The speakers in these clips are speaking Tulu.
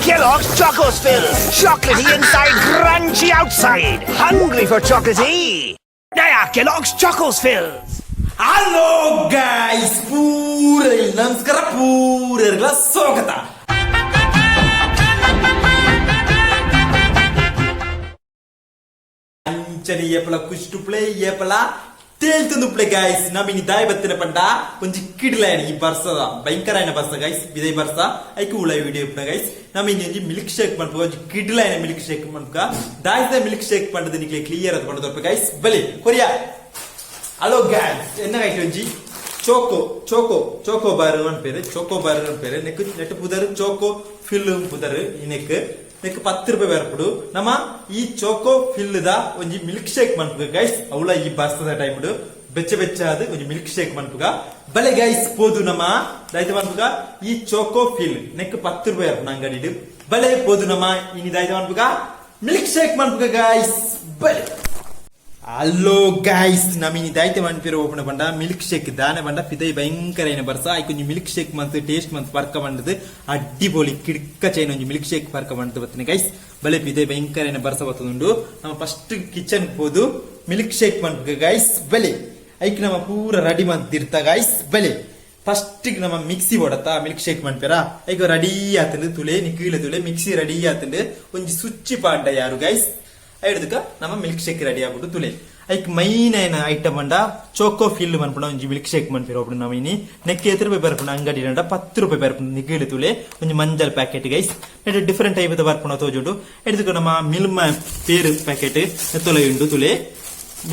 Kellogg's Chocos Fill. Chocolatey inside, crunchy outside. Hungry for chocolatey. They are Kellogg's Chocos Fills. Hello guys, ಪೂರ ನಮಸ್ಕಾರ, ಪೂರೆರ್ಗ್ಲ ಸ್ವಾಗತ. ಅಂಚನೆ ಏಪಲ ಕುಷ್ಟುಪ್ಲೆ ಏಪಲ ತೇಲ್ತುಂದುಪ್ಲೆ ಗಾಯ್ಸ್. ನಮಿನಿ ದಾಯಿ ಬತ್ತಿನ ಪಂಡ ಒಂಜಿ ಕಿಡ್ಲಾಯನ ಈ ಬರ್ಸದ ಭಯಂಕರ ಬರ್ಸ ಗೈಸ್, ಬಿದೈ ಬರ್ಸ ಐಕು ಉಳ ವಿಡಿಯೋ ಇಪ್ಪುನ ಗೈಸ್. ನಮಿನಿ ಒಂಜಿ ಮಿಲ್ಕ್ ಶೇಕ್ ಮನ್ಪುಗ, ಒಂಜಿ ಕಿಡ್ಲಾಯನ ಮಿಲ್ಕ್ ಶೇಕ್ ಮನ್ಪುಗ. ದಾಯ್ದ ಮಿಲ್ಕ್ ಶೇಕ್ ಪಂಡದ ನಿಕ್ಲೆ ಕ್ಲಿಯರ್ ಅದು ಪಂಡದ ಗೈಸ್. ಬಲಿ ಕೊರಿಯಾ. ಹಲೋ ಗಾಯ್ಸ್, ಎನ್ನ ಗೈಟ್ ಒಂಜಿ ಚೋಕೋ ಚೋಕೋ ಚೋಕೋ ಬಾರ್ ಪೇರು, ಚೋಕೋ ಬಾರ್ பேரு. ನೆಕ್ ನೆಟ್ ಪುದರ್ ಚೋಕೋ ಫಿಲ್ ಪುದರ್. ನೆಕ್ ನೆಕ್ 10 ರೂಪಾಯಿ ಬರ್ಪುಡು. ನಮ್ಮ ಈ ಚೋಕೋ ಫಿಲ್ the ಒಂಜಿ ಮಿಲ್ಕ್ ಶೇಕ್ ಮನ್ಪುಗ ಗೈಸ್. ಅವಳ ಈ ಬರ್ಸದ ಟೈಮ್ ಬೆಚ್ಚ ಬೆಚ್ಚ ಅದು ಒಂಜಿ ಮಿಲ್ಕ್ ಶೇಕ್ ಮನ್ಪುಗ. ಬಲೆ ಗೈಸ್, ಪೋದು ನಮ್ಮ ದಾಯ್ತ ಮನ್ಪುಗ. ಈ ಚೋಕೋ ಫಿಲ್ ನೆಕ್ 10 ರೂಪಾಯಿ ಬರ್ಪುಡು ಅಂಗಡಿಡು. ಬಲೆ ಪೋದು ನಮ್ಮ ಇನಿ ದಾಯ್ತ ಮನ್ಪುಗ, ಮಿಲ್ಕ್ ಶೇಕ್ ಮನ್ಪುಗ ಗೈಸ್. ಬಲೆ. ಹಲೋ ಗಾಯ್ಸ್, ನಮಿನಿ ದಾಯ್ತೆ ಮನ್ಪಿರ ಓಪನ್ ಪಂಡ ಮಿಲ್ಕ್ ಶೇಕ್ ದಾನೆ ಪಂಡ ಪಿದೈ ಭಯಂಕರ ಏನ ಬರ್ಸ ಐಕ್ ಒಂಜಿ ಮಿಲ್ಕ್ ಶೇಕ್ ಮಂತ್ ಟೇಸ್ಟ್ ಮಂತ್ ಪರ್ಕ ಬಂಡದು. ಅಡ್ಡಿಪೊಲಿ ಕಿಡ್ಕ ಚೈನ್ ಒಂಜಿ ಮಿಲ್ಕ್ ಶೇಕ್ ಪರ್ಕ ಬಂಡದು ಬತ್ತಿನ ಗೈಸ್. ಬಲೆ, ಪಿದೈ ಭಯಂಕರ ಏನ ಬರ್ಸ ಬತ್ತದುಂಡು. ನಮ್ಮ ಫಸ್ಟ್ ಕಿಚನ್ ಪೋದು ಮಿಲ್ಕ್ ಶೇಕ್ ಮನ್ಪುಗ ಗೈಸ್. ಬಲೆ, ಐಕ್ ನಮ್ಮ ಪೂರ ರೆಡಿ ಮಂತಿರ್ತ ಗೈಸ್. ಬಲೆ, ಫಸ್ಟ್ ನಮ್ಮ ಮಿಕ್ಸಿ ಬೋಡತ್ತ ಮಿಲ್ಕ್ ಶೇಕ್ ಮನ್ಪೆರ. ಐಕ್ ರೆಡಿ ಆತಂಡು ತುಲೆ ನಿಕೀಲ ತುಲೆ, ಮಿಕ್ಸಿ ರೆಡಿ ಆತಂಡು. ಒಂಜಿ ಸುಚ್ಚಿ ಪಾಂಡ ಯಾರು ಗೈಸ್. ಐಡ್ದಕ ನಮ್ಮ ಮಿಲ್ಕ್ ಶೇಕ್ ರೆಡಿ ಆಗ್ಬಿಟ್ಟು ತುಲೆ. ಐಕ್ ಮೈನ್ ಏನ ಐಟಮ್ ಅಂಡ ಚೋಕೋ ಫಿಲ್ ಮನ್ಪುಣ ಒಂಜಿ ಮಿಲ್ಕ್ ಶೇಕ್ ಮನ್ಪಿರ ಒಬ್ಬಡು ನಮ್ಮ ಇನಿ. ನೆಕ್ ಏತ್ ರೂಪಾಯಿ ಬರ್ಪುಣ ಅಂಗಡಿ ಅಂಡ 10 ರೂಪಾಯಿ ಬರ್ಪುಣ ನಿಕೀಳ ತುಲೆ. ಒಂಜಿ ಮಂಜಲ್ ಪ್ಯಾಕೆಟ್ ಗೈಸ್, ನೆಟ್ ಡಿಫರೆಂಟ್ ಟೈಪ್ ಬರ್ಪುಣ ತೋಜುಂಡು. ಎಡ್ದಕ ನಮ್ಮ ಮಿಲ್ಮ ಪೇರು ಪ್ಯಾಕೆಟ್ ತೊಲೆ ಉಂಡು ತುಲೆ.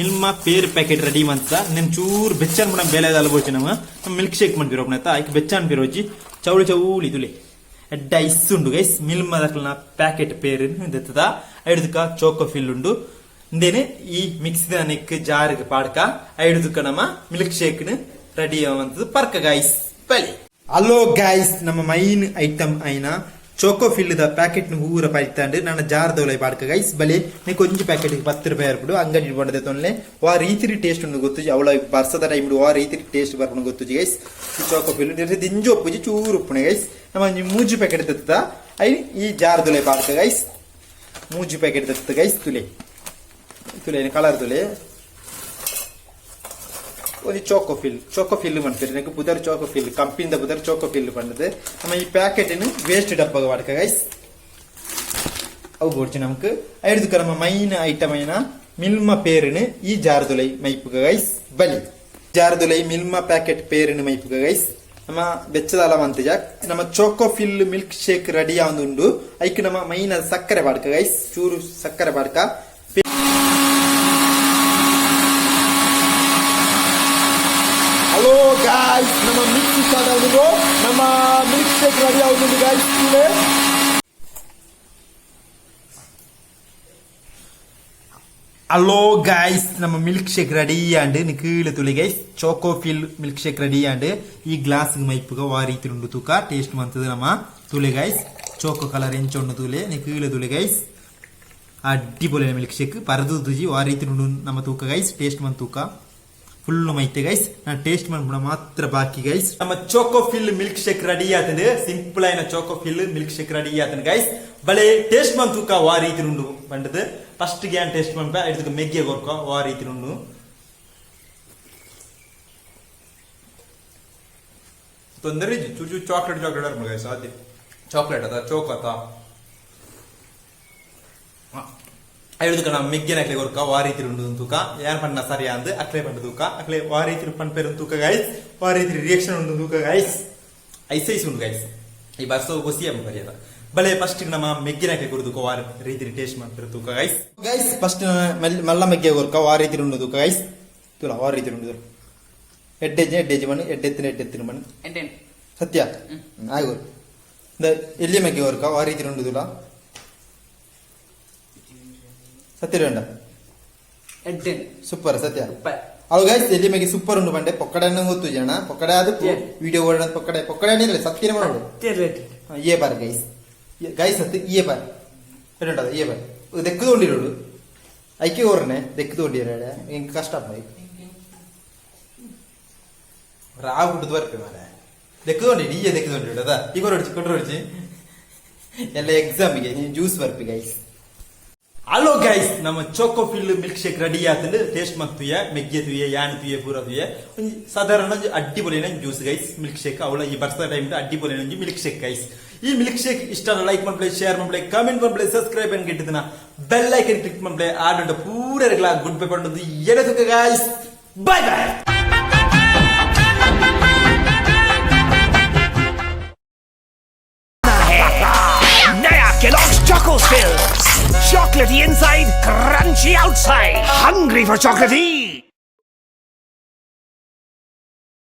ಮಿಲ್ಮ ಪೇರ್ ಪ್ಯಾಕೆಟ್ ರೆಡಿ ಮಂತ ನೆನ್ ಚೂರು ಬೆಚ್ಚನ್ ಪುಣ ಬೇಲೆ ಬೋಚಿ. ನಮ್ಮ ನಮ್ಮ ಮಿಲ್ಕ್ ಶೇಕ್ ಮನ್ಪಿರ ಒಬ್ಬನ ಐಕ್ ಬೆಚ್ಚನ್ ಪಿರೋಜಿ ಚೌಳಿ ಚೌಳಿ ತುಲೆ. ಎಡ್ಡ ಐಸ್ ಉಂಡು ಗೈಸ್. ಮಿಲ್ಮ ದಕ್ಲನ ಪ್ಯಾಕೆಟ್ ಪೇರು ದೆತ್ತದ. ಐಡ್ದಕ ಚೋಕೋ ಫಿಲ್ ಉಂಡು. ಇಂದೇನೆ ಈ ಮಿಕ್ಸಿದ ನೆಕ್ ಜಾರಿಗೆ ಪಾಡ್ಕ. ಐಡ್ದಕ ನಮ್ಮ ಮಿಲ್ಕ್ ಶೇಕ್ ರೆಡಿ ಆವಂತದ್ದು ಪರ್ಕ ಗೈಸ್. ಬಲಿ. ಹಲೋ ಗೈಸ್, ನಮ್ಮ ಮೈನ್ ಐಟಮ್ ಐನ ಚೋಕೋ ಫಿಲ್ the packet ಊರ ಪೈತಾಂಡು ನನ್ನ ಜಾರ್ದವಳೆ ಪಾಡ್ಕ ಗೈಸ್. ಬಲೆ, ನೆಕ್ ಒಂಜಿ ಪ್ಯಾಕೆಟ್ 10 ರೂಪಾಯಿ ಇರ್ಬಿಡು ಅಂಗಡಿ ಬಂಡದೆ ತೊನ್ಲೆ. ವಾ ರೀತಿ ಟೇಸ್ಟ್ ಉಂಡು ಗೊತ್ತುಜಿ. ಅವಳ ಬರ್ಸದ ಟೈಮ್ ವಾ ರೀತಿ ಟೇಸ್ಟ್ ಬರ್ಪುಂಡು ಗೊತ್ತುಜಿ ಗೈಸ್. ಈ ಚೋಕೋ ಫಿಲ್ ದಿಂಜು ಉಪ್ಪುಜಿ, ಚೂರು ಉಪ್ಪುಣೆ ಗೈಸ್. ನಮ್ಮ ಒಂಜಿ ಮೂಜಿ ಪ್ಯಾಕೆಟ್ ತತ್ತ I ಈ ಜಾರ್ದೊಲೆ ಪಾಡ್ಕ ಗೈಸ್. ಮೂಜಿ ಪ್ಯಾಕೆಟ್ ತತ್ತ ಗೈಸ್. ತುಲೆ ತುಲೆ, ಕಲರ್ ತುಲೆ. ಒಂಜಿ ಚೋಕೋ ಫಿಲ್, ಚೋಕೋ ಫಿಲ್ ಮನ್ಪೆರ್. ನೆಕ್ ಪುದರ್ ಚೋಕೋ ಫಿಲ್, ಕಂಪಿಂದ ಪುದರ್ ಚೋಕೋ ಫಿಲ್ ಪಂಡದು. ನಮ್ಮ ಈ ಪ್ಯಾಕೆಟ್ ವೇಸ್ಟ್ ಡಬ್ಬಗ ವಾಡ್ಕ ಗೈಸ್. ಅವು ಬೋಡ್ಚಿ ನಮಕ್. ಐಡ್ದುಕ ನಮ್ಮ ಮೈನ್ ಐಟಮ್ ಐನ ಮಿಲ್ಮ ಪೇರುನು ಈ ಜಾರ್ದುಲೈ ಮೈಪುಗ ಗೈಸ್. ಬಲಿ, ಜಾರ್ದುಲೈ ಮಿಲ್ಮ ಪ್ಯಾಕೆಟ್ ಪೇರುನು ಮೈಪುಗ ಗೈಸ್. ನಮ್ಮ ಬೆಚ್ಚದಾಲ ಮಂತಜ ನಮ್ಮ choco fill milk shake ready ಆವೊಂದುಂಡು. ಐಕ್ ನಮ್ಮ ಮೈನ್ ಸಕ್ಕರೆ ಪಾಡ್ಕ ಗೈಸ್, ಚೂರು ಸಕ್ಕರೆ ಪಾಡ್ಕ. ಹಲೋ ಗಾಯ್ಸ್, ನಮ್ಮ ಮಿಕ್ಸಿ ಸ್ಟಾರ್ಟ್ ಆಗುದು. ನಮ್ಮ ಮಿಲ್ಕ್ ಶೇಕ್ ರೆಡಿ ಆಗುದು ಗಾಯ್ಸ್. ಹಲೋ ಗಾಯ್ಸ್, ನಮ್ಮ ಮಿಲ್ಕ್ ಶೇಕ್ ರೆಡಿ ಆಂಡ್. ಕೀಳೆ ತುಳಿ guys, choco fill milk shake ready and. ಈ ಗ್ಲಾಸ್ ಮೈಪುಗ ವಾ ರೀತಿ ಉಂಡು ತೂಕ, ಟೇಸ್ಟ್ ಮಂತದ ನಮ್ಮ ತುಲೆ ಗೈಸ್. ಚೋಕೋ ಕಲರ್ ಎಂಚ ಉಂಡು ತುಲೆ, ಕೀಳೆ ತುಲೆ ಗೈಸ್. ಅಡ್ಡಿಪೊಲಿ ಮಿಲ್ಕ್ ಶೇಕ್ ಪರದು ತುಜಿ ವಾ ರೀತಿ ಉಂಡು ನಮ್ಮ ತೂಕ ಗೈಸ್. ಟೇಸ್ಟ್ ಮಂತ್ ತೂಕ. ಫುಲ್ ಮೈತೆ ಗೈಸ್. ನಾನು ಟೇಸ್ಟ್ ಮನ್ಪುಣ ಮಾತ್ರ ಬಾಕಿ ಗೈಸ್. ನಮ್ಮ choco fill milk shake ready ಆತಂಡು. ಸಿಂಪಲ್ ಆಯ್ನ choco fill milk shake ready ಆತಂಡು ಗೈಸ್. ಬಲೆ, ಟೇಸ್ಟ್ ಮನ್ ತೂಕ ವಾ ರೀತಿ ಉಂಡು ಪಂಡದು. ಫಸ್ಟ್ ಗ್ಯಾನ್ ಟೇಸ್ಟ್ ಮನ್ಪ ಇದಕ್ಕೆ ಮೆಗ್ಗೆ ಕೊರ್ಕ ವಾ ರೀತಿ ಉಂಡು. ತೊಂದರೆ ಇಜ್ಜಿ, ಚೂರು ಚೂರು ಚಾಕ್ಲೇಟ್ ಚಾಕ್ಲೇಟ್ ಇರ್ಬೇಕು ಗೈಸ್. ಅದೇ ಚಾಕ್ಲೇಟ್ ಅದ ಚೋಕ್ ಅತ. ಐದು ನಮ್ಮ ಮೆಗ್ಗೆನ ಅಕ್ಲೆ ಕೊರ್ಕ ವಾ ರೀತಿ ಉಂಡು ತೂಕ. ಯಾನ್ ಪಂಡ ಸರಿಯಾ ಅಂದ್ ಅಕ್ಲೆ ಪಂಡ ತೂಕ. ಅಕ್ಲೆ ವಾ ರೀತಿ ಪನ್ಪೇರು ತೂಕ ಗೈಸ್. ವಾ ರೀತಿ ರಿಯಾಕ್ಷನ್ ಉಂಡು ತೂಕ ಗೈಸ್. ಐಸ್ ಐಸ್ ಉಂಡು ಗೈಸ್. ಈ ಬರ್ಸೋ ಗೊಸಿ ಬರಿಯದ. ಬಲೆ, ಫಸ್ಟ್ ನಮ್ಮ ಮೆಗ್ಗಿನ ಅಕ್ಲೆ ಕೊರು ವಾ ರೀತಿ ಟೇಸ್ಟ್ ಮಾಡ್ತಾರೆ ತೂಕ ಗೈಸ್. ಗೈಸ್, ಫಸ್ಟ್ ಮಲ್ಲ ಮೆಗ್ಗೆ ಕೊರ್ಕ ವಾ ರೀತಿ ಉಂಡು ತೂಕ ಗೈಸ್. ತುಲ ವಾ ರೀತಿ ಉಂಡು. ಎಡ್ಡೆಜ್ಜೆ ಎಡ್ಡೆಜ್ಜೆ ಮಣ್ಣು ಎಡ್ಡೆತ್ತಿನ ಎಡ್ಡೆತ್ತಿನ ಮಣ್ಣು. ಸತ್ಯ ಆಯ್ತು. ಎಲ್ಲಿ ಮೆಗ್ಗೆ ಕೊರ್ಕ ವಾ ರೀತಿ ಉಂಡು ತುಲ. ಸತ್ಯ ಬೇಡ. ಸೂಪರ್ ಸತ್ಯ. ಅವು ಗೈಸ್, ಎಲ್ಲಿ ಮೆಗೆ ಸೂಪರ್ ಉಂಡು ಬಂಡೆ. ಪೊಕ್ಕಡೆ ಗೊತ್ತು ಜನ ಪೊಕ್ಕಡೆ ಅದು ವಿಡಿಯೋ ಓಡೋಣ. ಪೊಕ್ಕಡೆ ಪೊಕ್ಕಡೆ ಏನಿಲ್ಲ, ಸತ್ಯನೇ ಮಾಡೋಡು. ಏ ಬಾರ್ ಗೈಸ್, ಗೈಸ್ ಸತ್ತು ಏ ಬಾರ್ ಎಡುಂಟದ ಏ ಬಾರ್ ದೆಕ್ಕು ತಗೊಂಡಿರೋಡು. ಐಕೆ ಓರ್ನೆ ದೆಕ್ಕು ತಗೊಂಡಿರ ಎಂಕ್ ಕಷ್ಟ. ರಾವ್ ಹುಡ್ದು ಬರ್ಪೆ ಮಾರೆ. ದೆಕ್ಕದೊಂಡಿ ನೀಯೇ ದೆಕ್ಕದೊಂಡಿ ಅದ ಈಗ ಹೊರಡ್ಚಿ ಕೊಟ್ಟರೊಡ್ಚಿ ಎಲ್ಲ ಎಕ್ಸಾಮಿಗೆ ನೀನು ಜ್ಯೂಸ್ ಬರ್ಪಿ ಗೈಸ್. ಹಲೋ ಗೈಸ್, ನಮ್ಮ choco fill milk shake ready ಆತಂದು. ಟೇಸ್ಟ್ ಮತ್ತುಯ ಮೆಗ್ಗೆ ತುಯೆ ಯಾನ್ ತುಯೆ ಪೂರ ತುಯೆ. ಒಂಜಿ ಸಾಧಾರಣ ಒಂಜಿ ಅಡ್ಡಿಪೊಲಿನ ಜ್ಯೂಸ್ ಗೈಸ್, ಮಿಲ್ಕ್ ಶೇಕ್. ಅವಳ ಈ ಬರ್ಸದ ಟೈಮ್ ಅಡ್ಡಿಪೊಲಿನ ಒಂಜಿ ಮಿಲ್ಕ್ ಶೇಕ್ ಗೈಸ್. ಈ ಮಿಲ್ಕ್ ಶೇಕ್ ಇಷ್ಟ ಲೈಕ್ ಮನ್ಪ್ಲೆ, ಶೇರ್ ಮನ್ಪ್ಲೆ, ಕಮೆಂಟ್ ಮನ್ಪ್ಲೆ, ಸಬ್ಸ್ಕ್ರೈಬ್ ಅನ್ ಗಿಟ್ಟಿದನ ಬೆಲ್ ಐಕನ್ ಕ್ಲಿಕ್ ಮನ್ಪ್ಲೆ. ಆಡಂಡ ಪೂರ ಗುಡ್ ಬೈ ಪಂಡೊಂದು ಎಡದುಕ ಗೈಸ್. Bye bye. नया Kellogg's Chocos Fill. Chocolatey inside, crunchy outside. Hungry for chocolatey.